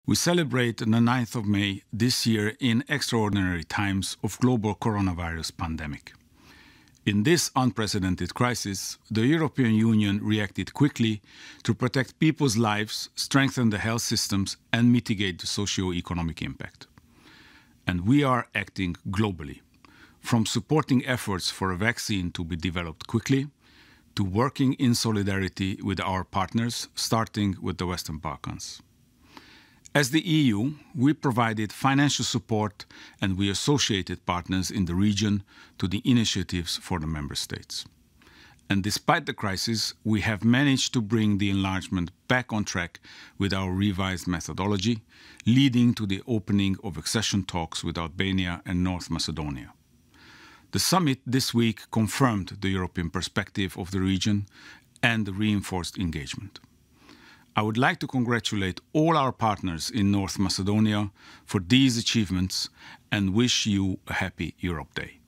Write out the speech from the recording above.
We celebrate the 9th of May this year in extraordinary times of global coronavirus pandemic. In this unprecedented crisis, the European Union reacted quickly to protect people's lives, strengthen the health systems, and mitigate the socio-economic impact. And we are acting globally, from supporting efforts for a vaccine to be developed quickly, to working in solidarity with our partners, starting with the Western Balkans. As the EU, we provided financial support and we associated partners in the region to the initiatives for the member states. And despite the crisis, we have managed to bring the enlargement back on track with our revised methodology, leading to the opening of accession talks with Albania and North Macedonia. The summit this week confirmed the European perspective of the region and the reinforced engagement. I would like to congratulate all our partners in North Macedonia for these achievements and wish you a happy Europe Day.